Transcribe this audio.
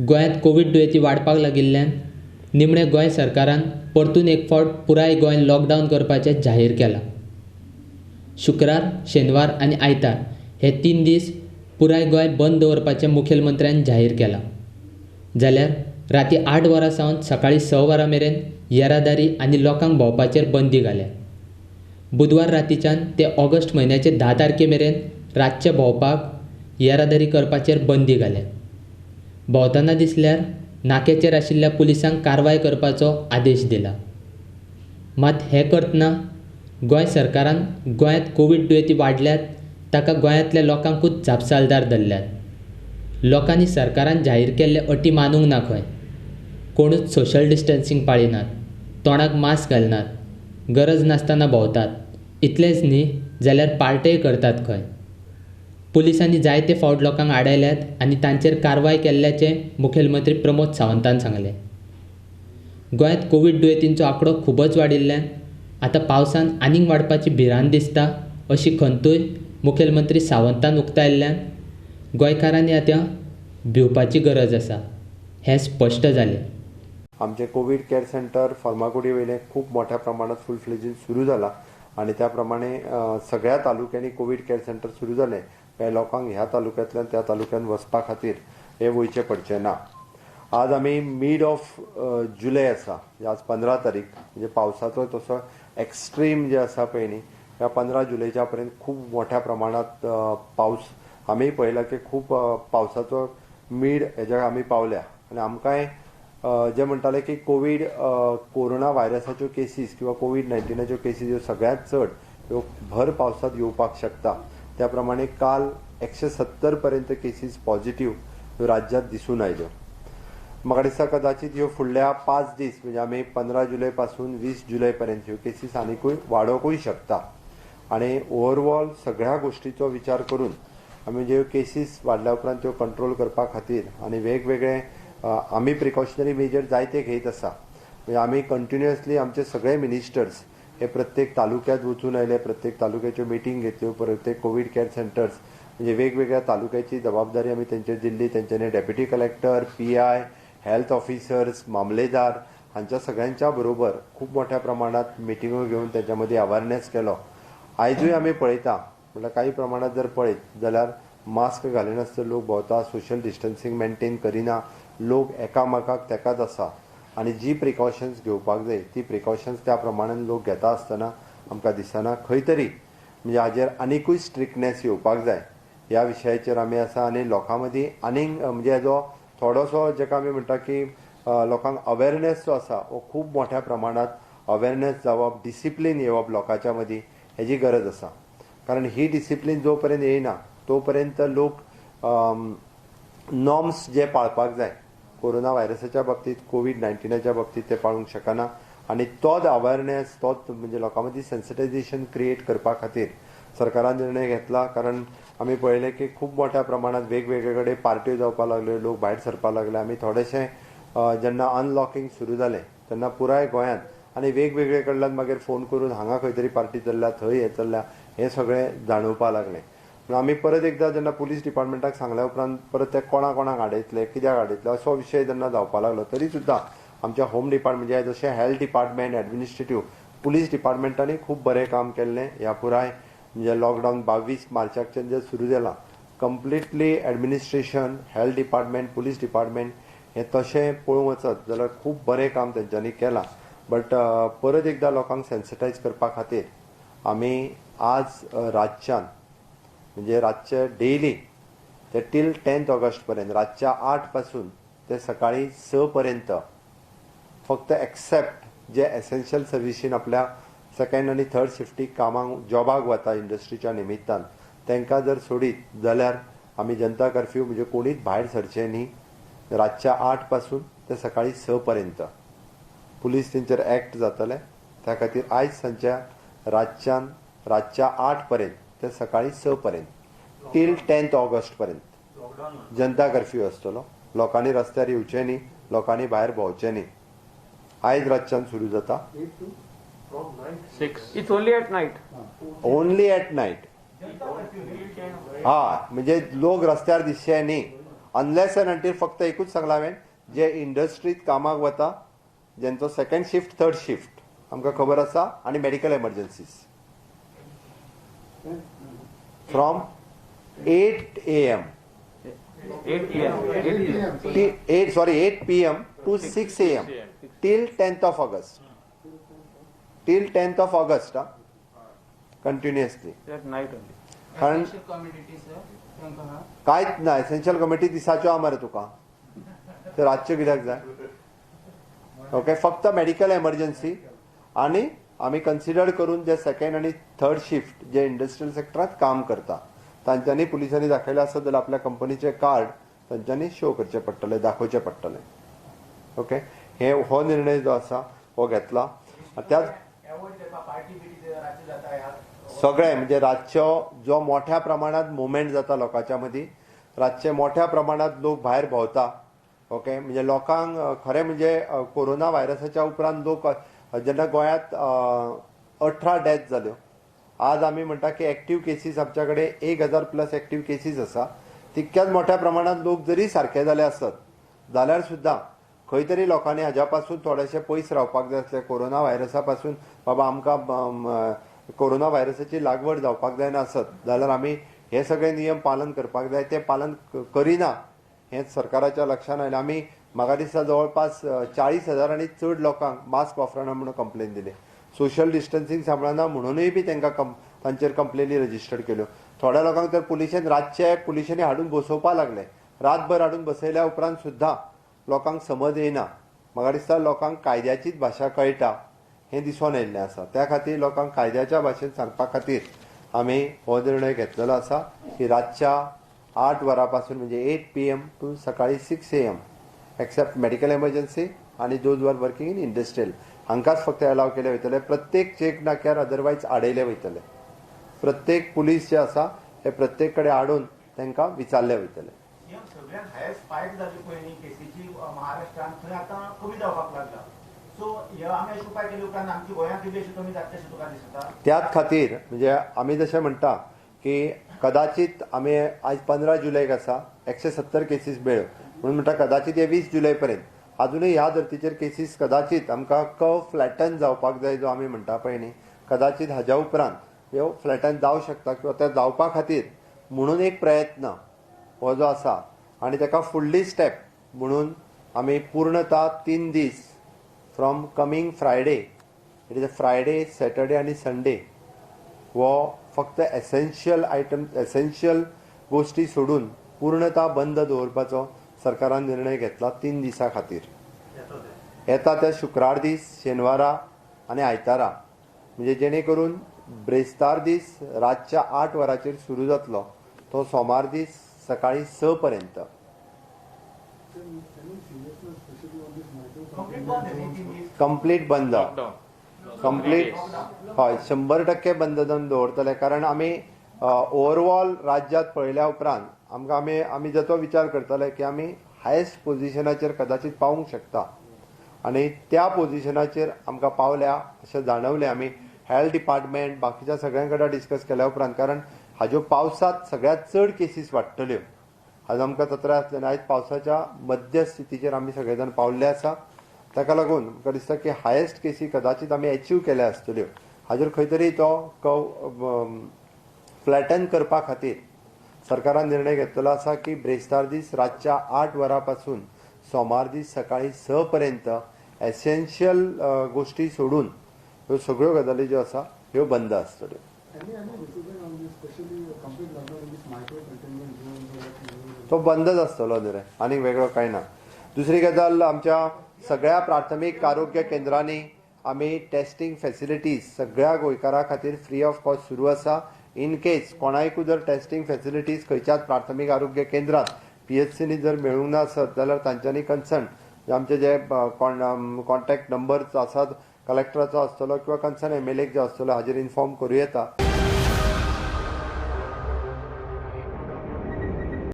गोंयांत कोवीड दुयेंती वाडपाक लागिल्ल्यान निमणें गोंय सरकारान परतून एक फावट पुराय गोंय लॉकडावन करपाचें जाहीर केलां. शुक्रार, शेनवार आनी आयतार हे 3 दीस पुराय गोंय बंद दवरपाचें मुखेलमंत्र्यान जाहीर केलां. जाल्यार राती 8 वरां सावन सकाळीं 6 वरां मेरेन येरादारी आनी लोकांक भोंवपाचेर बंदी घाल्या. बुधवार रातीच्यान ते ऑगस्ट म्हयन्याचे 10 तारखे मेरेन रातचे भोंवपाक, येरादारी करपाचेर बंदी घाल्या. भोंवतना दिसल्यार नाक्याचेर आशिल्ल्या पुलिसांक कारवाय करपाचो आदेश दिला. मात हें करतना गोंय सरकारान गोंयांत कोवीड दुयेंती वाडल्यात ताका गोंयांतल्या लोकांकूच जापसालदार धरल्यात. लोकांनी सरकारान जाहीर केल्ले अटी मानूंक ना खंय. कोणूच सोशल डिस्टन्सिंग पाळिनात, तोंडाक मास्क घालनात, गरज नासतना भोंवतात, इतलेंच न्ही जाल्यार पार्टेय करतात खंय. पुलिसांनी जायते फावट लोकांक आडायल्यात आनी तांचेर कारवाय केल्ल्याचें मुखेलमंत्री प्रमोद सावंतान सांगलें. गोंयांत कोवीड दुयेंतींचो आंकडो खूबच वाडिल्ल्यान आतां पावसान आनीक वाडपाची भिरांत दिसता अशी खंतूय मुखेलमंत्री सावंतान उक्तायल्ल्यान गोंयकारांनी आतां भिवपाची गरज आसा हें स्पश्ट जालें. आमचें कोवीड केअर सेंटर फर्मागुडी वयलें खूब मोठ्या प्रमाणात फूल फ्लेजीन सुरू जाला आनी त्या प्रमाणे सगळ्या तालुक्यांनी कोवीड केअर सेंटर सुरू जालें. काय लोकांक ह्या तालुक्यांतल्यान त्या तालुक्यांत वचपा खातीर हे वयचें पडचें ना. आज आमी मीड ऑफ जुलय आसा, आज 15 तारीख, म्हणजे पावसाचो तसो एक्स्ट्रीम जे आसा पळय न्ही, ह्या 15 जुलयच्या पर्यंत खूब मोठ्या प्रमाणात पावस आमी पळयला की खूब पावसाचो मीड हेज्या आमी पावल्या. आनी आमकांय जे म्हणटाले की कोवीड कोरोना व्हायरसाच्यो केसीस किंवा कोवीड 19च्यो केसीस ह्यो सगळ्यांत चड ह्यो भर पावसांत येवपाक शकता. त्या प्रमाणे काल 170 पर्यंत केसीस पॉझिटिव्ह ह्यो राज्यांत दिसून आयल्यो. म्हाका दिसता कदाचित ह्यो फुडल्या 5 दीस म्हणजे आमी 15 जुलय पासून 20 जुलय पर्यंत ह्यो केसीस आनिकूय वाडोवकूय शकता. आनी ओवरऑल सगळ्या गोश्टीचो विचार करून आमी ज्यो केसीस वाडल्या उपरांत त्यो कंट्रोल करपा खातीर आनी वेगवेगळे आमी प्रिकॉशनरी मेजर जायते घेयत आसा. म्हणजे आमी कंटिन्युअसली आमचे सगळे मिनिस्टर्स हे प्रत्येक तालुक्यांत वचून आयले, प्रत्येक तालुक्याच्यो मिटींग घेतल्यो, प्रत्येक कोवीड केअर सेंटर्स म्हणजे वेगवेगळ्या तालुक्याची जबाबदारी आमी तेंचेर दिल्ली. तेंच्यांनी deputy collector, PI, health officers, मामलेदार हांच्या सगळ्यांच्या बरोबर खूब मोठ्या प्रमाणात मिटिंगो घेवन तेंच्या मदीं अवेरनेस केलो. आयजूय आमी पळयता म्हटल्यार काही प्रमाणात जर पळयत जाल्यार मास्क घालिनासतना लोक भोंवता, सोशल डिस्टन्सिंग मेंटेन करिना, लोक एकामेकाक तेकाच आसा आनी जी प्रिकॉशन्स घेवपाक जाय ती प्रिकॉशन्स त्या प्रमाणान लोक घेता आसतना आमकां दिसना. खंय तरी म्हणजे हाजेर आनिकूय स्ट्रिक्टनेस येवपाक जाय ह्या विशयाचेर आमी आसा. आनी लोकां मदीं आनीक म्हणजे हेजो थोडोसो जेका आमी म्हणटा की लोकांक अवेरनेस जो आसा हो खूब मोठ्या प्रमाणात अवेरनेस जावप, डिसिप्लीन येवप लोकांच्या मदीं हेजी गरज आसा. कारण ही डिसिप्लीन जो पर्यंत येयना तो पर्यंत लोक नॉर्म्स जे पाळपाक जाय कोरोना व्हायरसाच्या बाबतीत, कोवीड 19च्या बाबतीत ते पाळूंक शकना. आनी तोच अवेरनेस, तोच म्हणजे लोकां मदीं सेन्सिटायझेशन क्रिएट करपा खातीर सरकारान निर्णय घेतला. कारण आमी पळयलें की खूब मोठ्या प्रमाणात वेगवेगळे कडेन पार्ट्यो जावपाक लागल्यो, लोक भायर सरपाक लागले. आमी थोडेशें जेन्ना अनलॉकिंग सुरू जालें तेन्ना पुराय गोंयांत आनी वेगवेगळे कडल्यान मागीर फोन करून हांगा खंय तरी पार्टी चल्ल्या, थंय हें चल्ल्या, हें सगळें जाणवपाक लागलें. पूण आमी परत एकदां जेन्ना पुलीस डिपार्टमेंटाक सांगल्या उपरांत परत ते कोणा कोणाक आडयतले, कित्याक आडयतले असो विशय जेन्ना जावपाक लागलो तरी सुद्दां आमच्या होम डिपार्टमेंट म्हणजे जशें हेल्थ डिपार्टमेंट, एडमिनिस्ट्रेटीव, पुलीस डिपार्टमेंटांनी खूब बरें काम केल्लें. ह्या पुराय म्हणजे लॉकडावन 22 मार्चाकच्यान जें सुरू जालां completely administration, health department, police department हें तशें पळोवंक वचत जाल्यार खूब बरें काम तेंच्यांनी केलां. बट परत एकदां लोकांक सेन्सिटायज करपा खातीर आमी आज रातच्यान म्हणजे रातचे डेली ते टील 10 ऑगस्ट पर्यंत रातच्या 8 पासून ते सकाळी 6 पर्यंत फक्त एक्सेप्ट जे एसेन्शियल सर्विसीन आपल्या सेकंड आनी थर्ड शिफ्टीक कामाक जॉबाक वता इंडस्ट्रीच्या निमित्तान तांकां जर सोडीत जाल्यार आमी जनता कर्फ्यू म्हणजे कोणीच भायर सरचें न्ही. रातच्या 8 पासून ते सकाळी 6 पर्यंत पुलीस तेंचेर एक्ट जातले. त्या खातीर आयज सांजच्या रातच्यान रातच्या 8 पर्यंत ते सकाळी 6 पर्यंत टील 10 ऑगस्ट पर्यंत जनता कर्फ्यू आसतलो. लोकांनी रस्त्यार येवचें न्ही, लोकांनी भायर भोंवचें न्ही. आयज रातच्यान सुरू जाता. 6. It's only at night. Only at night. हा, म्हणजे लोक रस्त्यार दिसचे न्ही. अनलेस एंड अंटील फक्त एकूच सांगलां हांवें, जे इंडस्ट्रीत कामाक वता जेंचो सेकंड शिफ्ट थर्ड शिफ्ट आमकां खबर आसा आनी medical emergencies from 8 AM 8 PM to 6 AM till 10th of August, till 10th of August continuously. कारण कांयच ना, एसेन्शियल कमिटी दिसाच्यो आहा मरे तुका, तर रातच्यो कित्याक जाय? ओके, फक्त मेडिकल एमर्जन्सी आनी आमी कन्सिडर करून जे सेकंड आनी थर्ड शिफ्ट जे इंडस्ट्रियल सेक्टरांत काम करता तांच्यांनी पुलिसांनी दाखयलें आसत जाल्यार आपल्या कंपनीचें कार्ड तांच्यांनी शो करचें पडटलें, दाखोवचें पडटलें. ओके, हे हो निर्णय जो आसा हो घेतला. त्याच सगळे म्हणजे रातचो जो मोठ्या प्रमाणात मुवमेंट जाता लोकांच्या मदीं, रातचे मोठ्या प्रमाणात लोक भायर भोंवता. ओके, म्हणजे लोकांक खरें म्हणजे कोरोना व्हायरसाच्या उपरांत लोक जेन्ना गोंयांत 18 डेथ जाल्यो, आज आमी म्हणटा की एक्टीव केसीस आमच्या कडेन 1000 प्लस एक्टीव केसीस आसा. तितक्याच मोठ्या प्रमाणात लोक जरी सारके जाले आसत जाल्यार सुद्दां खंय तरी लोकांनी हाज्या पासून थोडेशे पयस रावपाक जाय आसले. कोरोना व्हायरसा पासून बाबा आमकां कोरोना व्हायरसाची लागवड जावपाक जायना आसत जाल्यार आमी हे सगळे नियम पालन करपाक जाय, ते पालन करिना हें सरकाराच्या लक्षांत आयलें. आमी म्हाका दिसता जवळपास 40,000 आनी चड लोकांक मास्क वापरना म्हणून कंप्लेन दिली, सोशल डिस्टन्सिंग सांबाळना म्हणूनय बी तांकां तांचेर कंप्लेनी रजिस्टर्ड केल्यो. थोड्या लोकांक तर पुलिशेन रातचे पुलिशेंनी हाडून बसोवपाक लागले, रातभर हाडून बसयल्या उपरांत सुद्दां लोकांक समज येना. म्हाका दिसता लोकांक कायद्याचीच भाशा कळटा हें दिसून आयिल्लें आसा. त्या खातीर लोकांक कायद्याच्या भाशेन सांगपा खातीर आमी हो निर्णय घेतलेलो आसा की रातच्या 8 वरां पासून म्हणजे 8 PM to सकाळी 6 AM accept medical emergency आनी those are working in industrial हांकांच फक्त अलाव केले वयतले. प्रत्येक चेक नाक्यार अदरवायज आडयले वयतले, प्रत्येक पुलीस जे आसा हे प्रत्येक कडेन हाडून तांकां विचारले वयतले. सगळ्यांत हायस्ट स्पायक जाली पळय केसीची महाराष्ट्रांत, थंय आतां कमी जावपाक लागला. सो आमी अशे उपाय केले उपरांत आमच्या गोंयांत बी अशें कमी जातलें अशें तुका दिसता? त्याच खातीर म्हणजे आमी जशें म्हणटा की कदाचित आमी आज 15 जुलैक आसा 170 केसीस मेळ्यो म्हणून म्हणटा कदाचित हे 20 जुलय पर्यंत अजुनूय ह्या धर्तीचेर केसीस कदाचित आमकां कर्व फ्लॅटन जावपाक जाय जो आमी म्हणटा पळय न्ही, कदाचित हाज्या उपरांत ह्यो फ्लॅटन जावं शकता किंवा त्या जावपा खातीर म्हणून एक प्रयत्न हो जो आसा आनी ताका फुडली स्टेप म्हणून आमी पूर्णता 3 दीस from coming Friday, it is a Friday, Saturday आनी संडे हो फक्त एसेन्शियल आयटम, एसेन्शियल गोश्टी सोडून पूर्णता बंद दवरपाचो सरकारान निर्णय घेतला 3 दिसां खातीर. येता त्या शुक्रार दीस, शेनवारा आनी आयतारा, म्हणजे जेणे करून ब्रेस्तार दीस रातच्या 8 वरांचेर सुरू जातलो तो सोमार दीस सकाळी 6 पर्यंत. कंप्लीट बंद, कंप्लीट हय 100% बंद दवरतले. कारण आमी ओवरऑल राज्यात पळयल्या उपरांत आमकां आमी जाचो विचार करतले की आमी हायस्ट पोजिशनाचेर कदाचित पावूंक शकता आनी त्या पोजिशनाचेर आमकां पावल्या अशें जाणवलें आमी हेल्थ डिपार्टमेंट बाकीच्या सगळ्यां कडेन डिस्कस केल्या उपरांत. कारण हाज्यो पावसांत सगळ्यांत चड केसीस वाडटल्यो आज आमकां तत्राय आसलें. आयज पावसाच्या मध्य स्थितीचेर आमी सगळे जाण पावल्ले आसा, ताका लागून म्हाका दिसता की हायस्ट केसी कदाचित आमी एचीव केल्या आसतल्यो. हाजेर खंय तरी तो कर्व फ्लॅटन करपा खातीर सरकारान निर्णय घेतलेलो आसा की ब्रेस्तार दीस रातच्या 8 वरां पासून सोमार दीस सकाळी 6 पर्यंत एसेन्शियल गोश्टी सोडून ह्यो सगळ्यो गजाली ज्यो आसा ह्यो बंद आसतल्यो. तो बंदच आसतलो न्ही रे, आनीक वेगळो कांय ना. दुसरी गजाल, आमच्या सगळ्या प्राथमीक आरोग्य केंद्रांनी आमी टेस्टिंग फॅसिलिटीज सगळ्या गोंयकारां खातीर फ्री ऑफ कॉस्ट सुरू आसा. इन केस कोणायकूय जर टेस्टिंग फॅसिलिटीज खंयच्याच प्राथमीक आरोग्य केंद्रांत PHCनी जर मेळूंक ना आसत जाल्यार तांच्यांनी कन्सर्न आमचे जे कॉन्टॅक्ट नंबर्स आसात कलेक्टराचो आसतलो किंवा कन्सर्न MLA जो आसतलो हाजेर इन्फॉर्म करूं येता.